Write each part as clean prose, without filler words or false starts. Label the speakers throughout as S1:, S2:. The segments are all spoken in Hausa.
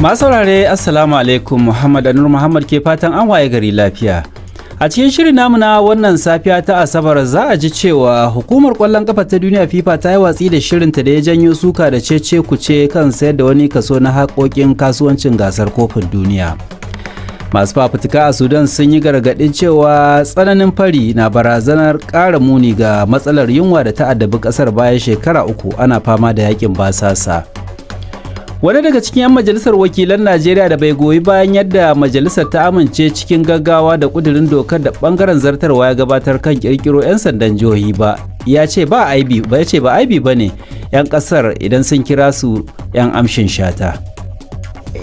S1: Masu saurare, Assalamu alaikum. Muhammad Anur Muhammad ke fatan an waye gari lafiya. A cikin shirin namu na wannan safiya ta Asabar, za a ji cewa hukumar kwallon kafa ta duniya FIFA ta yi watsi da shirinta da ya janyo suka da cece kuce kan sayar da wani kaso na haƙoƙin kasuwancin gasar kofin duniya. Masu fafutuka a Sudan sun yi gargaɗin cewa tsananin fari na barazanar ƙara muni ga matsalar yunwa da ta addabi ƙasar bayan shekara 3 ana fama da yakin basasa. Wani daga cikin 'yan majalisar wakilan Najeriya da bai goyi bayan yadda majalisar ta amince cikin gaggawa da kudirin dokar da bangaren zartarwa ya gabatar kan kirkiro 'yan sandan jihohi ba, ya ce ba aibi ba, ya ce ba aibi ba ne 'yan kasar idan sun kira su 'yan amshin shata.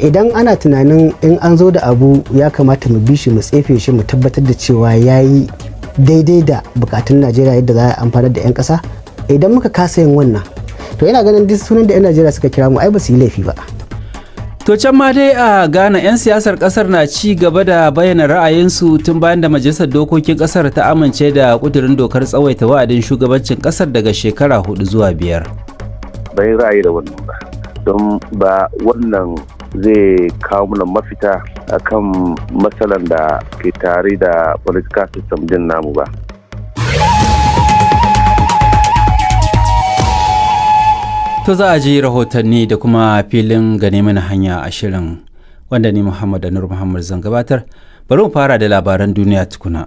S2: Idan ana tunanin in an zo da abu ya kamata mu bi shi, mu tsefe shi, mu tabbatar da cewa ya yi daidai da bukatun Najeriya, yadda za a amfanar da 'yan kasa, idan muka kasa yin wannan, to ina ganin duk sunan da 'yan Najeriya suka kira mu ai ba su yi laifi ba.
S1: To can ma dai a Ghana, 'yan siyasar kasar na ci gaba da bayyana ra'ayinsu tun bayan da majalisar dokokin kasar ta amince da kudurin dokar tsawaita wa'adin shugabancin kasar daga shekara 4 zuwa 5.
S3: Bai ra'ayi da wannan ba, don ba wannan zai kawo mana mafita akan matsalan da ke tare da political system din namu ba.
S1: To za a ji rahotanni da kuma filin gane mana hanya a shirin wanda ni Muhammad Anur Muhammad zan gabatar. Bari mu fara da labaran duniya tukuna.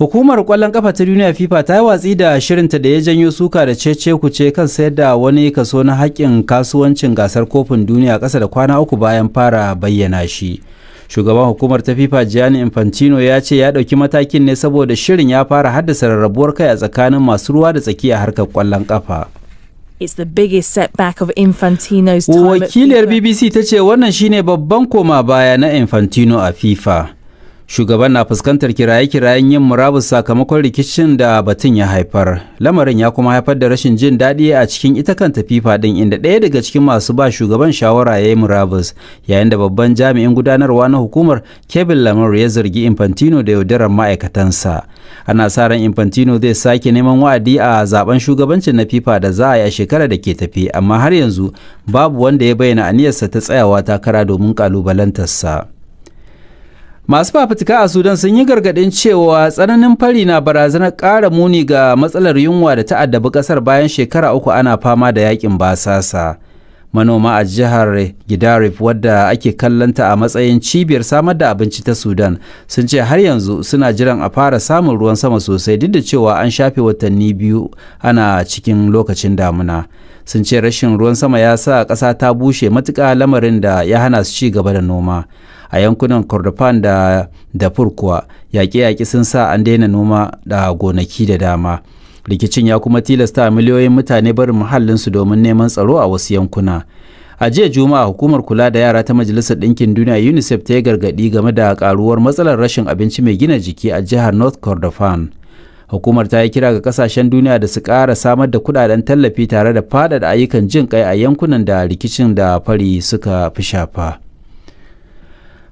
S1: Hukumar kwallon kafa ta duniya FIFA ta yi watsi da shirinta da ya janyo suka da cece kuce kan sayar da wani kaso na haƙƙin kasuwancin gasar kofin duniya ƙasa da kwana 3 bayan fara bayyana shi. Shugaban hukumar ta FIFA Gianni Infantino ya ce ya ɗauki matakin ne saboda shirin ya fara haddasa rarrabuwar kai a tsakanin masu ruwa da tsaki a harkar kwallon kafa.
S4: It's the biggest setback of Infantino's time at
S1: Wakiliyar
S4: FIFA.
S1: BBC ta ce wannan shine babban koma baya na Infantino a FIFA. Shugaban na fuskantar kiraye-kirayen yin murabus sakamakon rikicin da batun ya haifar. Lamarin ya kuma haifar da rashin jin daɗi a cikin ita kanta FIFA ɗin, inda ɗaya daga cikin masu ba shugaban shawara ya yi murabus, yayin da babban jami'in gudanarwa na hukumar Kevin Lamar ya zargi Infantino da yaudarar ma'aikatansa. Ana sa ran Infantino zai sake neman wa'adi a zaben shugabancin na FIFA da za a yi a shekarar da ke tafi, amma har yanzu babu wanda ya bayyana aniyarsa ta tsayawa takara domin kalubalantarsa. Masu fafutuka a Sudan sun yi gargaɗin cewa tsananin fari na barazanar ƙara muni ga matsalar yunwa da ta addabi ƙasar bayan shekara 3 ana fama da yakin basasa. Manoma a jihar Gidarif, wadda ake kallanta a matsayin cibiyar samar da abinci ta Sudan, sun ce har yanzu suna jiran a fara samun ruwan sama sosai, duk da cewa an shafe watanni 2 ana cikin lokacin damuna. Sun ce rashin ruwan sama ya sa ƙasa ta bushe matuƙa, lamarin da ya hana su ci gaba da noma. A yankunan Kordofan da Darfur kuwa, yaƙe-yaƙe sun sa an daina noma da gonaki da dama. Rikicin ya kuma tilasta miliyoyin mutane barin muhallinsu domin neman tsaro a wasu yankuna. A jiya Juma'a, hukumar kula da yara ta Majalisar Ɗinkin Duniya UNICEF ta yi gargaɗi game da karuwar matsalar rashin abinci mai gina jiki a jihar North Kordofan. Hukumar ta yi kira ga kasashen duniya da su ƙara samar da kudaden tallafi tare da faɗaɗa ayyukan jin kai a yankunan da rikicin da fari suka fi shafa.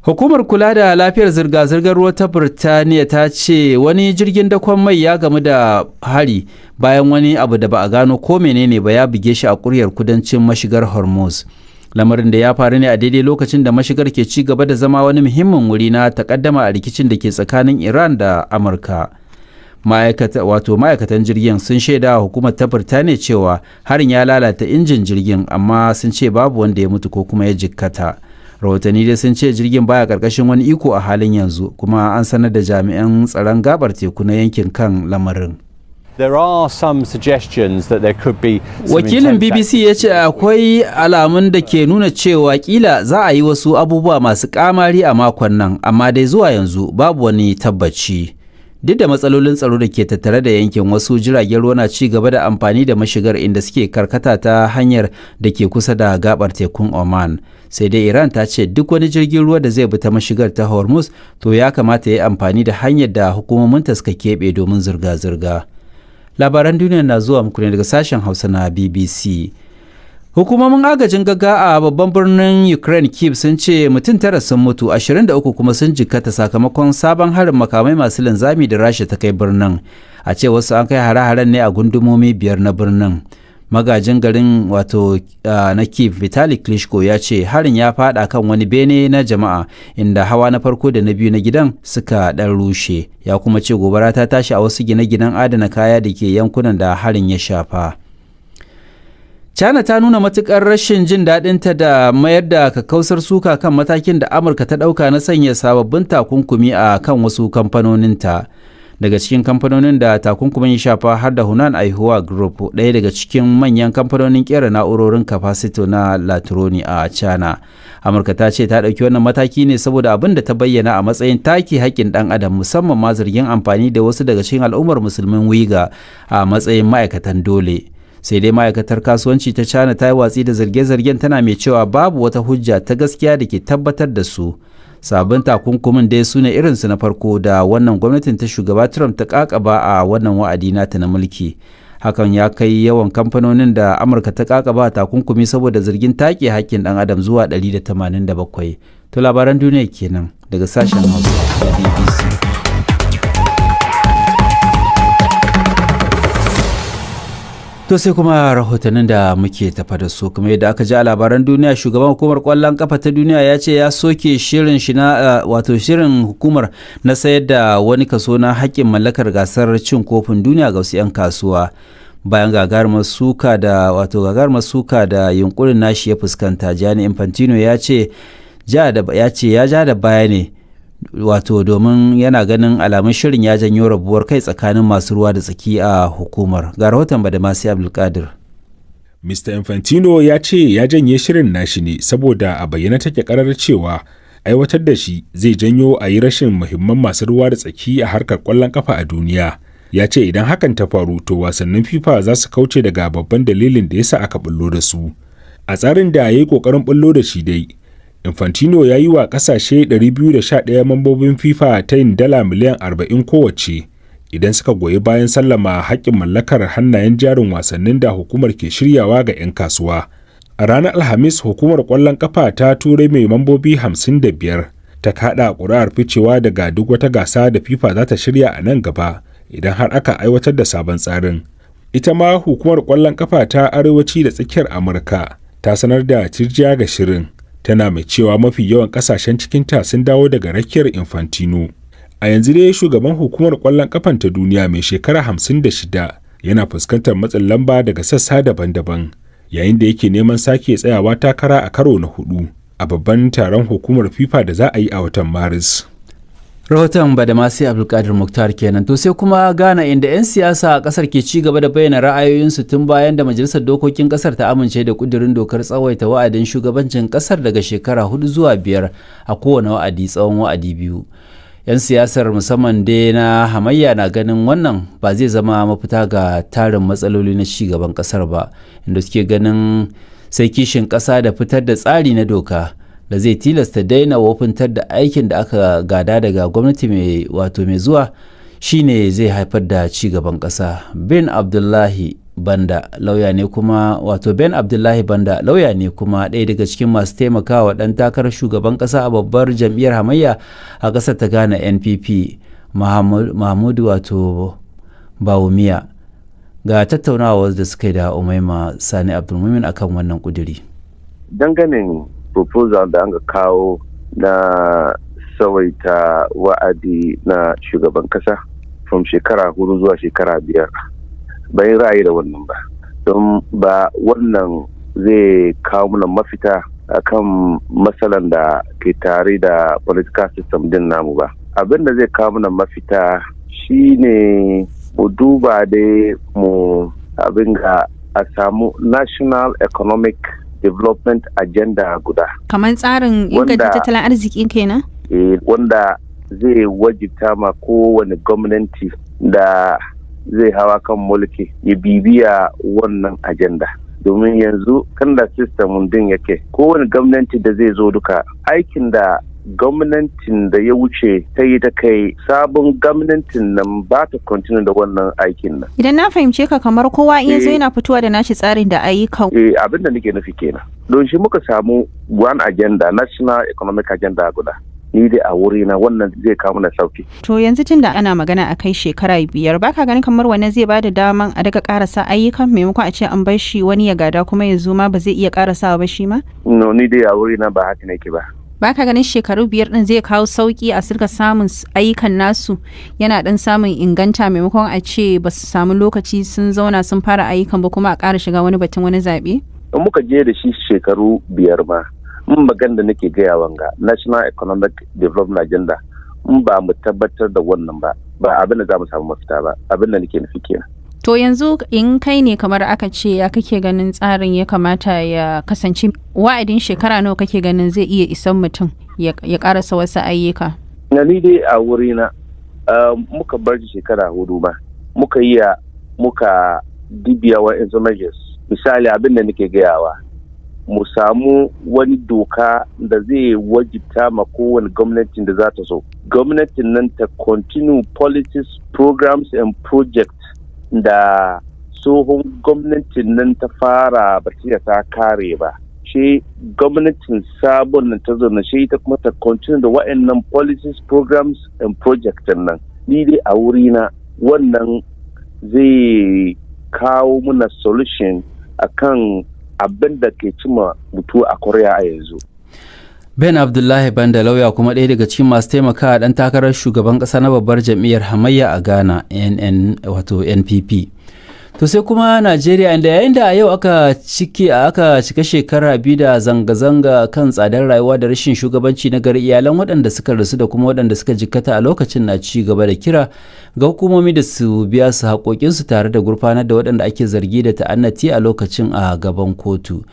S1: Hukumar kula da lafiyar zirga-zirgar ruwa ta Birtaniya ta ce wani jirgin dakon mai ya gamu da hari bayan wani abu da ba a gano ko menene ba ya buge shi a kuryar kudancin mashigar Hormuz. Lamarin da ya faru ne a daidai lokacin da mashigar ke ci gaba da zama wani muhimmin wuri na takaddama a rikicin da ke tsakanin Iran da Amurka. Ma'aikata, wato ma'aikatan jirgin sun shaida wa hukumar ta Birtaniya cewa harin ya lalata injin jirgin, amma sun ce babu wanda ya mutu ko kuma ya jikkata. Rahotanni dai sun ce jirgin baya karkashin wani iko a halin yanzu, kuma an sanar da jami'an tsaron gabar teku na yankin kan lamarin.
S5: There are some suggestions that there could be some
S1: Wakilin
S5: intense
S1: BBC ya ce akwai alamun da ke nuna cewa kila za a yi wasu abubuwa masu kamari a makon nan, amma dai zuwa yanzu babu wani tabbaci. Duk da matsalolin tsaro da ke tattare da yankin, wasu jiragen ruwa na ci gaba da amfani da mashigar, inda suke karkata ta hanyar da ke kusa da gabar tekun Oman. Sai dai Iran ta ce duk wani jirgin ruwa da zai bi ta mashigar ta Hormuz to ya kamata ya yi amfani da hanyar da hukumominta suka keɓe domin zirga-zirga. Labaran duniya na zuwa muku ne daga sashen Hausa na BBC. Hukumomin agajin gaggawa a babban birnin Ukraine Kyiv sun ce mutum 9 sun mutu, 23 kuma sun jikkata sakamakon sabon harin makamai masu linzami da Rasha ta kai birnin. A ce wasu an kai hare-haren ne a gundumomi 5 na birnin. Magajin garin wato na Kiev, Vitali Klitschko, ya ce harin ya fada kan wani bene na jama'a inda hawa na farko da na biyu na gidan suka dan rushe. Ya kuma ce gobara ta tashi a wasu gine-ginen adana kaya da ke yankunan da harin ya shafa. China ta nuna matukar rashin jin daɗinta da mayar da kakkausar suka kan matakin da Amurka ta ɗauka na sanya sababbin takunkumi a kan wasu kamfanoninta. Daga cikin kamfanonin da takunkumin ya shafa har da Hunan Aihuwa Group, ɗaya daga cikin manyan kamfanonin kera na'urorin kafasito na Latroni a China. Amurka ta ce ta ɗauki wannan mataki ne saboda abin da ta bayyana a matsayin take haƙƙin ɗan adam, musamman ma zargin amfani da wasu daga cikin al'ummar musulmin Uyghur a matsayin ma'aikatan dole. Sai dai ma'aikatar kasuwanci ta China ta yi watsi da zarge-zargen, tana mai cewa babu wata hujja ta gaskiya da ke tabbatar da su. Sabbin takunkumin dai su ne irinsu na farko da wannan gwamnatin ta shugaba Trump ta kakaba a wannan wa'adi nata na mulki. Hakan ya kai yawan kamfanonin da Amurka ta kakaba takunkumi saboda zargin take hakkin dan adam zuwa 187. To, labaran duniya kenan daga sashen Hausa da BBC. To, sai kuma rahotannin da muke tafa da su. Kuma yadda aka ji a labaran duniya, shugaban hukumar kwallon kafa ta duniya ya ce ya soke shirin shi na wato shirin hukumar na sayar da wani kaso na haƙƙin mallakar gasar cin kofin duniya ga wasu 'yan kasuwa, bayan gagarumar suka da wato gagarumar suka da yunkurin nashi ya fuskanta. Gianni Infantino ya ce ya ja da baya ne wato domin yana ganin alamun shirin ya janyo rabuwar kai tsakanin masu ruwa da tsaki a hukumar. Ga rahoton Badamasi Abdulkadir.
S6: Mr. Infantino ya ce ya janye shirin nashi ne saboda a bayyana take karar cewa aiwatar da shi zai janyo a yi rashin muhimman masu ruwa da tsaki a harkar kwallon kafa a duniya. Ya ce idan hakan ta faru, to wasannin FIFA za su kauce daga babban dalilin da yasa aka bullo da su. A tsarin da ya yi kokarin bullo da shi dai, Infantino ya yi wa kasashe 211 mambobin FIFA ta yin dala miliyan 40 kowace idan suka goyi bayan sallama haƙƙin mallakar hannayen jarin wasannin da hukumar ke shiryawa ga 'yan kasuwa. A ranar Alhamis, hukumar ƙwallon ƙafa ta Turai mai mambobi 55 ta kaɗa ƙuri'ar ficewa daga duk wata gasa da FIFA za ta shirya a nan gaba idan har aka aiwatar da sabon tsarin. Ita ma hukumar ƙwallon ƙafa ta Arewaci da Tsakiyar Amurka ta sanar da tirjiya ga shirin, tana mai cewa mafi yawan kasashen cikinta sun dawo daga rakiyar Infantino. A yanzu dai shugaban hukumar kwallon kafan ta duniya mai shekara 56 yana fuskantar matsin lamba daga sassa daban-daban yayin da yake neman sake tsayawa takara a karo na hudu a babban taron hukumar FIFA da za a yi a watan Maris.
S1: Rahoton Badamasi Abdulkadir Muktar kenan. To, sai kuma Ghana, inda 'yan siyasa a kasar ke ci gaba da bayyana ra'ayoyinsu tun bayan da majalisar dokokin kasar ta amince da kudirin dokar tsawaita wa'adin shugabancin kasar daga shekara 4 zuwa 5 a kowane wa'adi tsawon wa'adi biyu. 'Yan siyasar, musamman dai na hamayya, na ganin wannan ba zai zama mafita ga tarin matsaloli na ci gaban kasar ba, inda suke ganin sai kishin kasa da fitar da tsari na doka da zai tilasta daina wofintar da aikin da aka gada daga gwamnati mai wato mai zuwa shine zai haifar da ci gaban ƙasa. Ben Abdullahi Banda lauya ne kuma wato Ben Abdullahi Banda lauya ne kuma ɗaya daga cikin masu taimakawa ɗan takarar shugaban ƙasa a babbar jam'iyyar hamayya a ƙasar ta Ghana, NPP, Mahmudu wato Bawumia. Ga tattaunawa da suka yi da Umaima Sani Abdulmumin akan wannan ƙuduri.
S3: Danganin proposal da aka kawo na tsawaita wa'adi na shugaban kasa from shekara 4 zuwa shekara 5, bai ra'ayi da wannan ba, don ba wannan zai kawo mana mafita akan matsalan da ke tare da political system din namu ba. Abin da zai kawo mana mafita shine mu duba dai mu abin ga a samu national economic development agenda guda.
S7: Kamar tsarin inganta tattalin arziki kenan?
S3: E, wanda zai wajibta ma kowane gwamnati da zai hawa kan mulki ya bibiya wannan agenda. Domin yanzu kan da system din yake, kowane gwamnati da zai zo duka, aikin da gwamnatin da ya wuce ta yi ta kai, sabon gwamnatin nan ba ta continue da wannan aikin nan.
S7: Idan na fahimce ka, kamar kowa in yazo yana fitowa da nashi tsarin da ayyukan.
S3: Eh, abin da nake nufi kenan. Don shi muka samu one agenda, national economic agenda guda. Ni dai a wurina wannan zai kawo mana sauki.
S7: To yanzu tunda ana magana a kai shekara 5, baka ganin kamar wannan zai bada daman a daga karasa ayyukan, maimakon a ce an bar shi wani ya gada kuma ya zo ma ba zai iya karasawa ba shi ma?
S3: No, ni dai a wurina ba haka nake ba.
S7: Baka ganin shekaru 5 din zai kawo sauki a sirka samun ayyukan nasu yana dan samun inganta, maimakon a ce ba su samu lokaci sun zauna sun fara ayyukan ba kuma a ƙara shiga wani batun wani zaɓe?
S3: In muka je da shi shekaru 5 ma, in magana da nake gaya wanga National Economic Development Agenda, in ba mu tabbatar da wannan ba, ba abin da za mu samu mafita ba, abin da nake nufi kenan.
S7: To yanzu in kai ne, kamar aka ce, ya kake ganin tsarin ya kamata ya kasance? Wa'adin shekara nawa kake ganin zai iya isan mutum ya karasa wasu ayyuka?
S3: Na ni dai a wurina, muka bar shekara 4 ma, muka yi muka dibiya wa measures. Misali, abin da nake gayawa, mu samu wani doka da zai wajibta ma kowane gwamnatin da za ta so gwamnatin nan ta continue policies, programs and projects da tsohon gwamnatin nan ta fara ba ta kare ba. Shi gwamnatin sabon nan ta zo na shi ita kuma ta continue da wa'annan policies, programs and projects nan. Ni dai a wurina wannan zai kawo muna solution akan abin da ke cima mutu a Korea a yanzu.
S1: Ben Abdullahi Banda, lauya kuma ɗaya daga cikin masu taimakawa ɗan takarar shugaban ƙasa na babbar jam'iyyar hamayya a Ghana, NN wato NPP. To sai kuma Najeriya, inda yayin da a yau aka ciki aka cika shekara 2 da zanga-zanga kan tsadar rayuwa da rashin shugabanci na gari, iyalan waɗanda suka rasu da kuma waɗanda suka jikkata a lokacin na ci gaba da kira ga hukumomi da su biya su haƙoƙinsu tare da gurfanar da waɗanda ake zargi da ta'annati a lokacin a gaban kotu.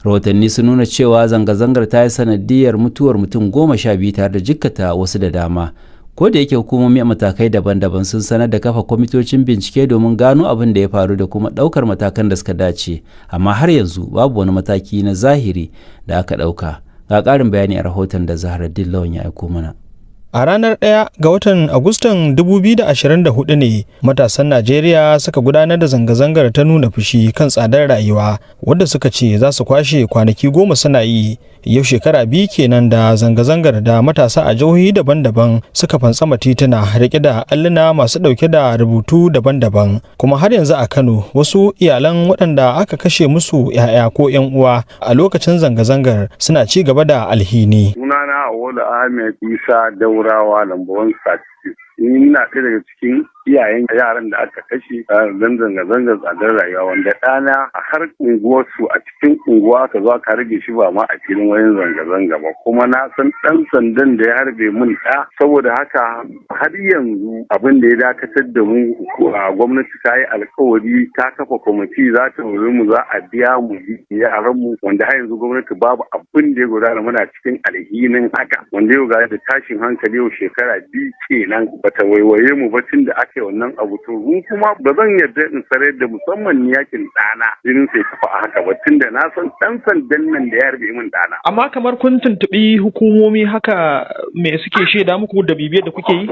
S1: Rahotanni sun nuna cewa zanga-zangar ta yi sanadiyar mutuwar mutum 12 tare da jikkata wasu da dama. Ko da yake hukumomi a matakai daban-daban sun sanar da kafa kwamitocin bincike domin gano abin da ya faru da kuma ɗaukar matakan da suka dace, amma har yanzu babu wani mataki na zahiri da aka ɗauka. Ga ƙarin bayani a rahoton da Zaharaddin Lawan ya aiko mana.
S8: A ranar 1 ga watan Agustan 2024 ne matasan Najeriya suka gudanar da zanga-zangar ta nuna fushi kan tsadar rayuwa, wadda suka ce za su kwashe kwanaki 10 suna yi. Yau shekara 2 kenan da zanga-zangar da matasa a jihohi daban-daban suka fantsama tituna rike da alluna masu ɗauke da rubutu daban-daban. Kuma har yanzu a Kano, wasu iyalan waɗanda aka kashe musu 'ya'ya ko 'yan uwa a lokacin zanga-zangar suna ci gaba da alhini.
S9: Sunana Awolu Ahmed Isa Daurawa, lambawan Sati. Ni ina ɗaya daga cikin iyayen yaran da aka kashe don zanga-zangar tsadar rayuwa, wanda ɗana a har unguwarsu a cikin unguwa aka zo aka rage shi, ba ma a filin wayan zanga-zanga ba. Kuma na san ɗan sandan da ya harbe mun ɗa. Saboda haka har yanzu abin da ya dakatar da mu, a gwamnati ta yi alkawari ta kafa kwamiti za ta wuri mu, za a biya mu yaran mu, wanda har yanzu gwamnati babu abin da ya gudana. Muna cikin alhinin haka, wanda yau ga da tashin hankali, yau shekara 2 kenan bata waiwaye mu ba tun da aka yi wannan abu. To mu kuma ba zan yarda in sarar da musamman ni yakin ɗana jinin sai tafi a haka ba, tun da na san ɗan sandan nan da ya harbe min ɗana.
S10: Amma kamar kun tuntuɓi hukumomi haka, me suke shaida muku da bibiyar da kuke yi?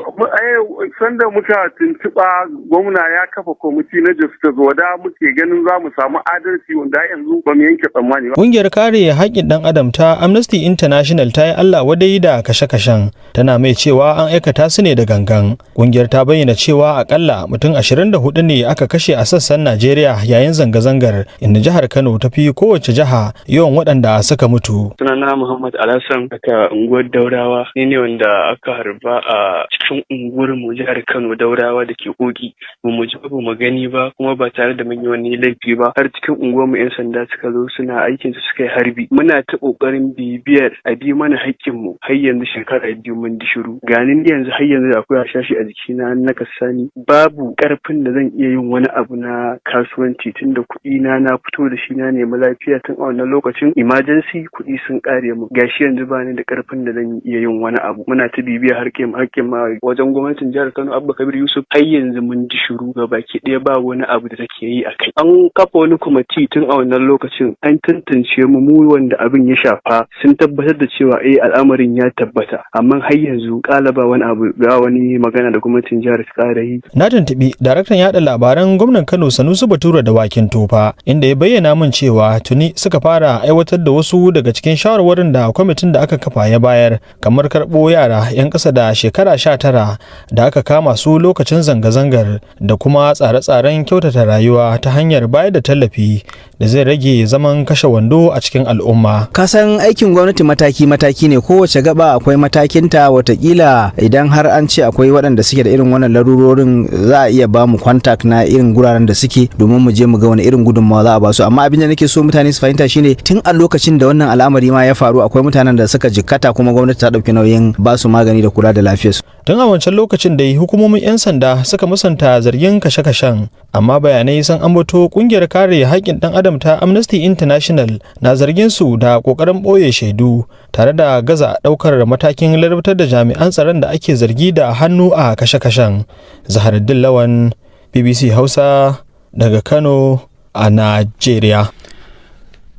S9: Sanda muka tuntuɓa, gwamna ya kafa kwamiti na justice, wada muke ganin za mu samu adalci, wanda yanzu ba mu yanke tsammani ba.
S8: Ƙungiyar kare haƙƙin ɗan adam ta Amnesty International ta yi Allah wadai da kashe-kashen, tana mai cewa an aikata su ne da gangan. Ƙungiyar ta bayyana cewa akalla mutum 24 ne aka kashe a sassan Najeriya yayin zanga-zangar, inda jihar Kano ta fi kowace jiha yawan waɗanda suka mutu.
S11: Sunana Muhammad Alhassan daga unguwar Daurawa, ni ne wanda aka harba a cikin unguwar mu, jihar Kano, Daurawa da ke Koki. Ba mu ji ba mu gani ba, kuma ba tare da mun yi wani laifi ba. Har cikin unguwar mu 'yan sanda suka zo suna aikin su suka yi harbi. Muna ta kokarin bibiyar a bi mana haƙƙin mu, har yanzu shekara 2 mun di shiru. Ganin yanzu har yanzu akwai hashashi a jikina na kasani, babu karfin da zan iya yin wani abu na kasuwanci, tunda kuɗi na na fito da shi na nemi lafiya tun a wannan lokacin emergency, kuɗi sun ƙare mu, gashi yanzu ba ni da karfin da zan iya yin wani abu. Muna ta bibiya harkin hakkin ma wajen gwamnatin jihar Kano, Abba Kabir Yusuf, har yanzu mun ji shiru ga baki ɗaya, ba wani abu da take yi a kai. An kafa wani kwamiti tun a wannan lokacin, an tantance mu mu wanda abin ya shafa, sun tabbatar da cewa eh, al'amarin ya tabbata, amma har yanzu ƙala ba wani abu, ba wani magana da gwamnatin jihar su ƙara yi.
S8: Na tuntuɓi daraktan yaɗa labaran gwamnan Kano Sanusi Bature da Wakin Tofa, inda ya bayyana min cewa tuni suka fara aiwatar da wasu daga cikin shawarwarin da kwamitin da aka kafa ya bayar, kamar karɓo yara 'yan ƙasa da shekara 19 da aka kama su lokacin zanga-zangar da kuma tsare-tsaren kyautata rayuwa ta hanyar bayar da tallafi da zai rage zaman kashe wando a cikin al'umma.
S12: Kasan aikin gwamnati mataki-mataki ne, kowace gaba akwai matakinta. Watakila idan har an ce akwai waɗanda suke da irin wannan larurorin, za a iya ba mu contact na irin guraren da suke domin mu je mu ga wani irin gudunmawa za a ba su. Amma abin da nake so mutane su fahimta shine, tun a lokacin da wannan al'amari ma ya faru, akwai mutanen da suka jikkata kuma gwamnati ta ɗauki nauyin ba su magani da kula da lafiyarsu.
S8: Tun a wancan lokacin da hukumomin 'yan sanda suka musanta zargin kashe-kashen, amma bayanai sun ambato kungiyar kare haƙƙin ɗan adam ta Amnesty International na zargin su da ƙoƙarin ɓoye shaidu tare da gaza ɗaukar matakin ladabtar da jami'an tsaron da ake zargi da hannu a kashe-kashen. Zaharuddin Lawan, BBC Hausa, daga Kano a Najeriya.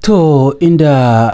S1: To inda